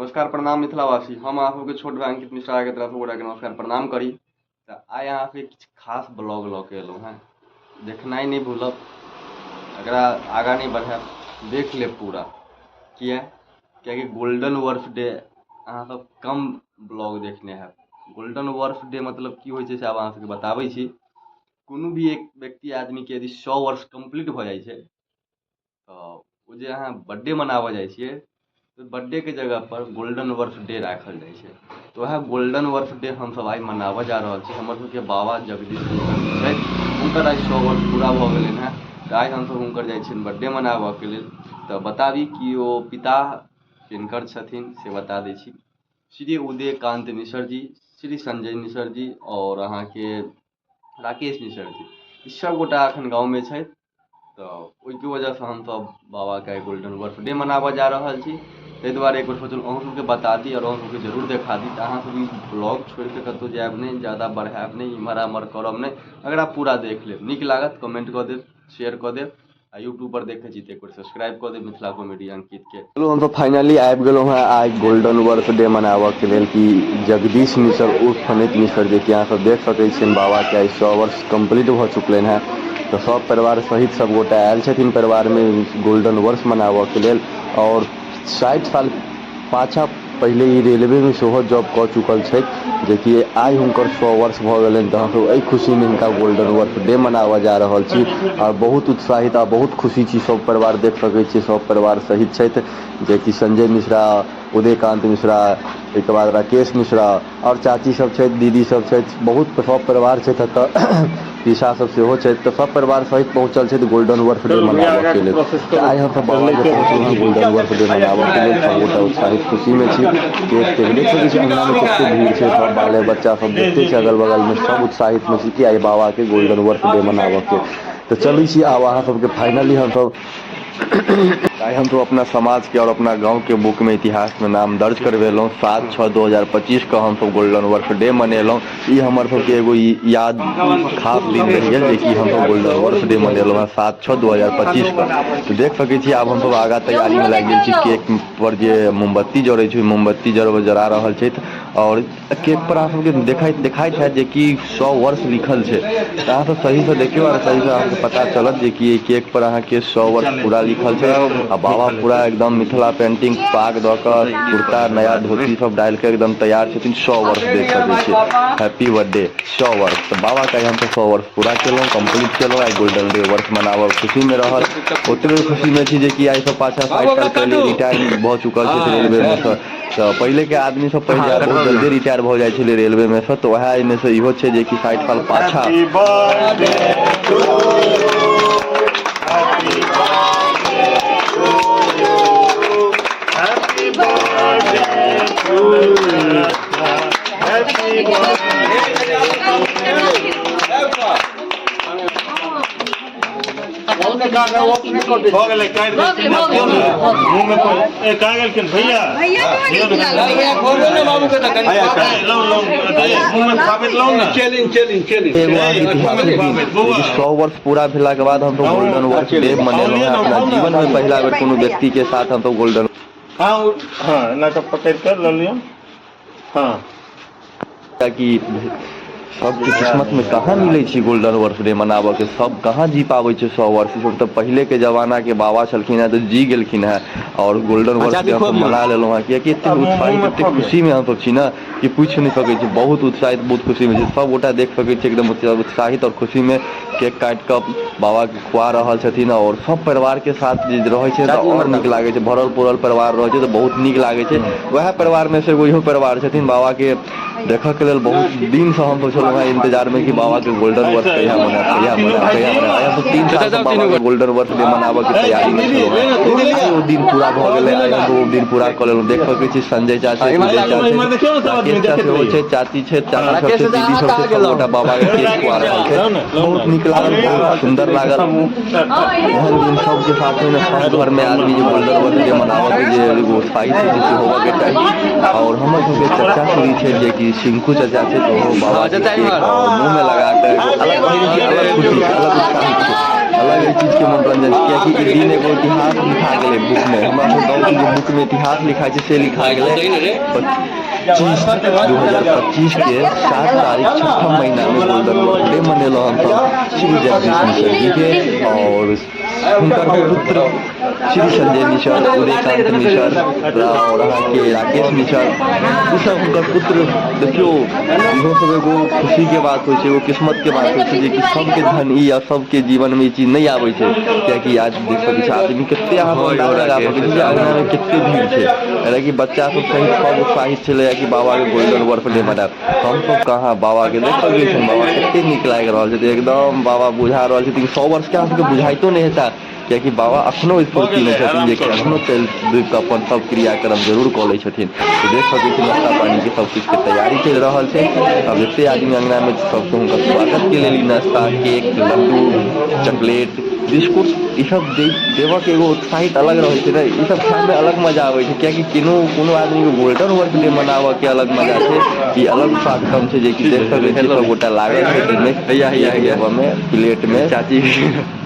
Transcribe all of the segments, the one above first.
नमस्कार प्रणाम मिथिलावासी, हम अहाँ सबके छोट भाई अंकित मिश्रा के तरफ गोटा के नमस्कार प्रणाम करी। तऽ आइ अहाँ सबके किछु खास ब्लॉग लऽ के एलहुँ हेँ, देखनाइ नहि भूलब, एकरा आगाँ नहि बढ़ायब, देख लेब पूरा। किया कियाकि गोल्डन वर्ष डे अहाँ सब कम ब्लॉग देखने हैब। गोल्डन वर्ष डे मतलब की होइ छै से आब अहाँ सबके बताबै छी। कोनो भी एक व्यक्ति आदमीके यदि 100 वर्ष कम्प्लीट भऽ जाइ छै तऽ ओ जे अहाँ बर्थडे मनाबऽ जाइ छियै तऽ बर्थडेके जगहपर गोल्डन वर्ष डे राखल जाइ छै। तऽ वएह गोल्डन वर्ष डे हमसब आइ मनाबऽ जा रहल छी। हमर सबके बाबा जगदीश मिश्र छथि, हुनकर आइ 100 वर्ष पूरा भऽ गेलनि हेँ। तऽ आइ हमसब हुनकर जाइ छियनि बर्थडे मनाबऽके लेल। तऽ बताबी कि ओ पिता किनकर छथिन से बता दै छी। श्री उदयकान्त मिश्र जी, श्री संजय मिश्र जी आओर अहाँके राकेश मिश्र जी, ई सब गोटा एखन गाँवमे छथि। तऽ ओहिके वजहसँ हमसब बाबाके आइ गोल्डन बर्थडे मनाबऽ जा रहल छी। ताहि दुआरे एक बेर सोचलहुँ अहूँ सबके बता दी आओर अहूँ सबके जरूर देखा दी। तऽ अहाँ सब ई ब्लॉग छोड़िके कतहु जायब नहि, ज्यादा बढ़ायब नहि, इम्हर आम्हर करब नहि, एकरा पूरा देख लेब। नीक लागत कमेंट कऽ देब, शेयर कऽ देब, आ यूट्यूब पर देखै छी तऽ एक बेर सब्सक्राइब कऽ देब मिथिला कॉमेडी अंकित के। चलू हमसब फाइनली आबि गेलहुँ हेँ आइ गोल्डन बर्थडे मनाबऽके लेल कि जगदीश मिश्र उर्फ फणित मिश्र, जे कि अहाँ सब देख सकै छियनि बाबाके आइ 100 वर्ष कम्प्लीट भऽ चुकलनि हेँ। तऽ सब परिवार सहित सब गोटा आयल छथिन परिवारमे गोल्डन वर्ष मनाबऽके लेल। आओर 60 साल पाछाँ पहिले ई रेलवेमे सेहो जॉब कऽ चुकल छथि, जेकि आइ हुनकर 100 वर्ष भऽ गेलनि। तऽ हमसब एहि खुशीमे हिनका गोल्डन बर्थडे मनाबऽ जा रहल छी आओर बहुत उत्साहित आ बहुत खुशी छी। सब परिवार देख सकै छियै, सब परिवार सहित छथि, जेकि संजय मिश्रा, उदयकान्त मिश्रा, ओहिके बाद राकेश मिश्रा आओर चाची सब छथि, दीदी सब छथि, बहुत सब परिवार छथि। एतऽ पीसा सब सेहो छथि। तऽ सब परिवार सहित पहुँचल छथि गोल्डन बर्थडे मनाबऽके लेल। तऽ आइ हमसब बाबाके पहुँचलहुँ हँ गोल्डन बर्थडे मनाबऽके लेल। सब गोटा उत्साहित खुशीमे छी। केक तेक देख सकै छी, अङ्गनामे कते भीड़ छै, सब बाले बच्चा सब जते छै अगल बगलमे सब उत्साहितमे छी कि आइ बाबाके गोल्डन बर्थडे मनाबऽके। तऽ चलै छी आब अहाँ सबके फाइनली हमसब आइ हम तो अपना समाज के और अपना गांव के बुक में इतिहास में नाम दर्ज करवेलहुँ। 7/6/2025 के हमसब गोल्डन बर्थडे मनेलहुँ। ई हमर सबके एगो याद खास दिन रहि गेल जेकि हमसब गोल्डन बर्थडे मनेलहुँ हँ 7/6/2025 के। तऽ देख सकै छी आब हमसब आगाँ तैयारी में लागि गेल छी। केक पर जे मोमबत्ती जरै छै, मोमबत्ती जरा रहल छथि आओर केक पर अहाँ सबके देखाइत देखाइत हैत जेकि 100 वर्ष लिखल छै। तऽ अहाँ सब सहीसँ देखियौ आर सहीसँ अहाँके पता चलत जेकि एहि केक पर अहाँके 100 वर्ष पूरा लिखल छै। आ बाबा पूरा एकदम मिथिला पेंटिंग पाग दऽ कऽ कुर्ता नया धोती सब डालि कऽ एकदम तैयार छथिन। 100 वर्ष देख सकै छियै, हैप्पी बर्थडे 100 वर्ष। तऽ बाबाके आइ हमसब 100 वर्ष पूरा केलहुँ, कम्प्लीट केलहुँ। आइ गोल्डन डे वर्ष मनाबऽ खुशीमे रहल, ओतबे खुशीमे छी जेकि आइसँ पाछाँ 60 साल पहिले रिटायर भऽ चुकल छथि रेलवेमे सँ। तऽ पहिलेके आदमी सब पहिले बहुत जल्दी रिटायर भऽ जाइ छलै रेलवेमे सँ, तऽ वएह एहिमे सँ इहो छै जेकि 60 साल पाछाँ। भऽ गेलै, काटि दै मुँहमे। ए कहाँ गेलखिन भैया? लौ लौ, मुँहमे खुआबैत लौ ने। चेलिंग चेलिंग चेलिंग। एगो ऐतिहासिक दिन, 100 वर्ष पूरा भेलाके बाद हमसब गोल्डन वर्ष डे मनेलहुँ हँ। अपना जीवनमे पहिला बेर कोनो व्यक्तिके साथ हमसब गोल्डन। हाँ हाँ, एना कऽ पकड़ि कऽ लऽ लियौ। हाँ, कि सबके किस्मतमे कहाँ मिलै छै गोल्डन बर्थडे मनाबऽके, सब कहाँ जी पाबै छै 100 वर्ष। सब तऽ पहिलेके जमानाके बाबा छलखिन हेँ तऽ जी गेलखिन हेँ आओर गोल्डन बर्थडे हमसब मना लेलहुँ हेँ। कियाकि एतेक उत्साहित एतेक खुशीमे हमसब छी ने कि पूछि नहि सकै छी। बहुत उत्साहित बहुत खुशीमे छी। सब गोटा देख सकै छी एकदम उत्साहित आओर खुशीमे केक काटि कऽ बाबाके खुआ रहल छथिन। आओर सब परिवारके साथ जे रहै छै तऽ आओर नीक लागै छै। भरल पुरल परिवार रहै छै तऽ बहुत नीक लागै छै। वएह परिवारमे से एगो इहो परिवार छथिन। बाबाके देखऽके लेल बहुत दिनसँ हम छलहुँ हेँ इन्तजारमे कि बाबाके गोल्डन वर्ष कहिया मनायब, कहिया मनायब, कहिया मनायब। आइ हमसब 3 सालसँ बाबाके गोल्डन बर्थडे मनाबऽके तैयारीमे छलहुँ हेँ। आइ ओ दिन पूरा भऽ गेलै, आइ हमसब ओ दिन पूरा कऽ लेलहुँ। देख सकै छी संजय चा छै, उदय चा छै, राकेश चा सेहो छै, चाची छै, चाचा सब छै, दीदी सब छै, सब गोटा बाबाके केक खुआ रहल छै। बहुत नीक लागल, बहुत सुन्दर लागल। एहन दिन सबके साथमे ने सब घरमे आदमी जे गोल्डन बर्थडे मनाबऽके जे एगो उत्साहित होइ छै से होबऽके चाही। आओर हमर सबके चचा श्री छै जेकि सिंकू चचा छै, तऽ ओहो बाबाके केक आओर मुँहमे लगा कऽ एगो अलग अलग खुशी छै, अलग उत्साहित छै। अलग एहि चीजके मनोरंजन छै, कियाकि ई दिन एगो इतिहास लिखा गेलै बुकमे। हमरा सब गाँवके जे बुकमे इतिहास लिखाइ छै से लिखा गेलै। 25 2025 के 7 तारीख छठम महीनामे गोल्डन बर्थडे मनेलहुँ हमसब श्री जगदीश मिश्र जी के और हुनकर पुत्र श्री संजय मिश्र, उदयकांत मिश्र और अहाँके राकेश मिश्र, ईसब हुनकर पुत्र। देखियौ, इहो सब एगो खुशीके बात होइ छै, एगो किस्मतके बात होइ छै, जेकि सबके धन ई आ सबके जीवनमे ई चीज नहि आबै छै। कियाकि आज देख सकै छी आदमी कते, अहाँ सब अंदाजा लगा सकै छी जे अङ्गनामे कते भीड़ छै। हालाँकि बच्चा सब सहित सब उत्साहित छलै कि बाबाके गोल्डन बर्थडे मनायब। हमसब कहाँ बाबाके देख सकै छियनि, बाबा कते नीक लागि रहल छथि एकदम। बाबा बुझा रहल छथिन 100 वर्षके, अहाँ सबके बुझाइतो नहि हेता, कियाकि बाबा अखनो स्फूर्तिमे छथिन, जेकि अखनो चलि दुबि कऽ अपन सब क्रियाक्रम जरूर कऽ लै छथिन। तऽ देख सकै छी नाश्ता पानीके सब किछुके तैयारी चलि रहल छै। आब जते आदमी अङ्गनामे सबके हुनकर स्वागतके लेल ई नाश्ता, केक, लड्डू, चॉकलेट, बिस्कुट ई सब देबऽके एगो उत्साहित अलग रहै छै ने। ई सब खायमे अलग मजा आबै छै, कियाकि कोनो कोनो आदमीके गोल्डन बर्थडे मनाबऽके अलग मजा छै, ई अलग स्वागतम छै, जेकि देख सकै छी सब गोटा लागल छै ताहिमे हैया हैया हैया देबऽमे प्लेटमे। चाची।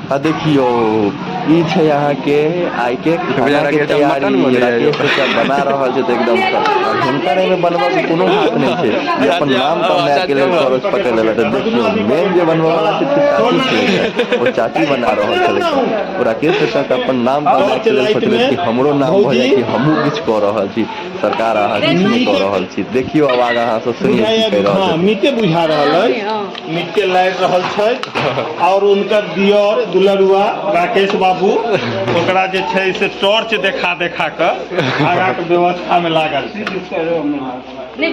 आ देखियौ, ई छै अहाँके आइ के खाना के तैयारी। राकेश चाचा बना रहल छै एकदम से। हुनकर एहिमे बनबऽ के कोनो हाथ नहि छै, ई अपन नाम कमाए के लेल टॉर्च पकड़ि लेलक। तऽ देखियौ, मेन जे बनबऽ वाला छै से चाची छलै, ओ चाची बना रहल छलै। ओ राकेश चाचा तऽ अपन नाम कमाए के लेल सोचलथि कि हमरो नाम भऽ जाय कि हमहूँ किछु कऽ रहल छी। सरकार, अहाँ किछु नहि कऽ रहल छी। देखियौ, आब आगाँ अहाँ सब सुनियौ की कहि रहल हँ छथिन। मीटे बुझा रहल अछि, मीटे लारि रहल छथि आओर हुनकर दियर दुलरुआ राकेश बाबू ओकरा जे छै से टॉर्च देखा देखा कऽ आगाँके व्यवस्थामे लागल छै। नहि।